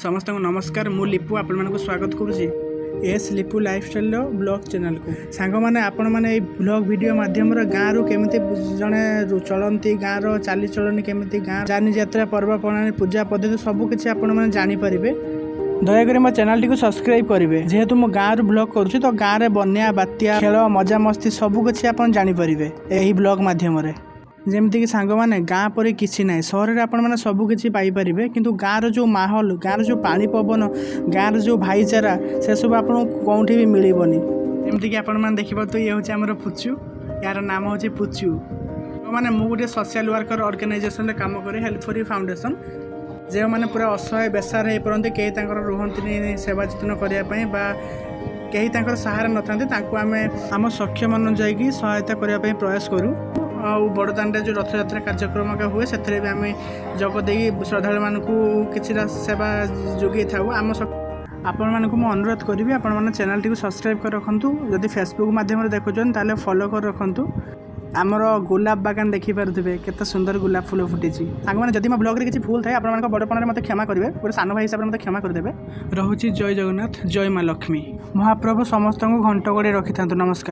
ସମସ୍ତଙ୍କୁ ନମସ୍କାର। ମୁଁ ଲିପୁ ଆପଣମାନଙ୍କୁ ସ୍ୱାଗତ କରୁଛି ଏସ୍ ଲିପୁ ଲାଇଫଷ୍ଟାଇଲ୍ର ବ୍ଲଗ୍ ଚ୍ୟାନେଲ୍କୁ। ସାଙ୍ଗମାନେ, ଆପଣମାନେ ଏଇ ବ୍ଲଗ୍ ଭିଡ଼ିଓ ମାଧ୍ୟମରେ ଗାଁରୁ କେମିତି ଜଣେ ଚଳନ୍ତି, ଗାଁର ଚାଲିଚଳନି କେମିତି, ଗାଁ ଯାନିଯାତ୍ରା, ପର୍ବପର୍ବାଣୀ, ପୂଜା ପଦ୍ଧତି ସବୁକିଛି ଆପଣମାନେ ଜାଣିପାରିବେ। ଦୟାକରି ମୋ ଚ୍ୟାନେଲଟିକୁ ସବସ୍କ୍ରାଇବ୍ କରିବେ। ଯେହେତୁ ମୁଁ ଗାଁରୁ ବ୍ଲଗ୍ କରୁଛି, ତ ଗାଁରେ ବନ୍ୟା, ବାତ୍ୟା, ଖେଳ, ମଜାମସ୍ତି ସବୁକିଛି ଆପଣ ଜାଣିପାରିବେ ଏହି ବ୍ଲଗ୍ ମାଧ୍ୟମରେ। ଯେମିତିକି ସାଙ୍ଗମାନେ, ଗାଁ ପରି କିଛି ନାହିଁ। ସହରରେ ଆପଣମାନେ ସବୁ କିଛି ପାଇପାରିବେ, କିନ୍ତୁ ଗାଁର ଯେଉଁ ମାହୋଲ, ଗାଁର ଯେଉଁ ପାଣି ପବନ, ଗାଁର ଯେଉଁ ଭାଇଚାରା, ସେସବୁ ଆପଣଙ୍କୁ କେଉଁଠି ବି ମିଳିବନି। ଯେମିତିକି ଆପଣମାନେ ଦେଖିପାରୁଥିବେ, ଇଏ ହେଉଛି ଆମର ପୁଚୁ। ଏହାର ନାମ ହେଉଛି ପୁଚୁ। ମାନେ ମୁଁ ଗୋଟିଏ ସୋସିଆଲ ୱାର୍କର ଅର୍ଗାନାଇଜେସନରେ କାମ କରେ, ହେଲ୍ପ ଫର୍ you foundation. ଯେଉଁମାନେ ପୁରା ଅସହାୟ, ବେସାହାରା ହେଇପଡ଼ନ୍ତି, କେହି ତାଙ୍କର ରୁହନ୍ତିନି ସେବା ଯତ୍ନ କରିବା ପାଇଁ ବା କେହି ତାଙ୍କର ସାହାରା ନଥାନ୍ତି, ତାଙ୍କୁ ଆମେ ଆମ ସକ୍ଷମ ଅନୁଯାୟୀ ସହାୟତା କରିବା ପାଇଁ ପ୍ରୟାସ କରୁ। ଆଉ ବଡ଼ଦାଣ୍ଡରେ ଯେଉଁ ରଥଯାତ୍ରା କାର୍ଯ୍ୟକ୍ରମ ଏକା ହୁଏ, ସେଥିରେ ବି ଆମେ ଯୋଗ ଦେଇକି ଶ୍ରଦ୍ଧାଳୁମାନଙ୍କୁ କିଛିଟା ସେବା ଯୋଗାଇଥାଉ। ଆମ ଆପଣମାନଙ୍କୁ ମୁଁ ଅନୁରୋଧ କରିବି, ଆପଣମାନେ ଚ୍ୟାନେଲଟିକୁ ସବସ୍କ୍ରାଇବ୍ କରି ରଖନ୍ତୁ। ଯଦି ଫେସବୁକ୍ ମାଧ୍ୟମରେ ଦେଖୁଛନ୍ତି, ତାହେଲେ ଫଲୋ କରି ରଖନ୍ତୁ। ଆମର ଗୋଲାପ ବାଗାନ ଦେଖିପାରୁଥିବେ, କେତେ ସୁନ୍ଦର ଗୋଲାପ ଫୁଲ ଫୁଟିଛି। ସାଙ୍ଗମାନେ, ଯଦି ମୋ ବ୍ଲଗ୍ରେ କିଛି ଭୁଲ ଥାଏ, ଆପଣମାନଙ୍କ ବଡ଼ପଣରେ ମୋତେ କ୍ଷମା କରିବେ। ଗୋଟେ ସାନ ଭାଇ ହିସାବରେ ମୋତେ କ୍ଷମା କରିଦେବେ। ରହୁଛି। ଜୟ ଜଗନ୍ନାଥ, ଜୟ ମା ଲକ୍ଷ୍ମୀ। ମହାପ୍ରଭୁ ସମସ୍ତଙ୍କୁ ଘଣ୍ଟ ଘୋଡ଼େଇ ରଖିଥାନ୍ତୁ। ନମସ୍କାର।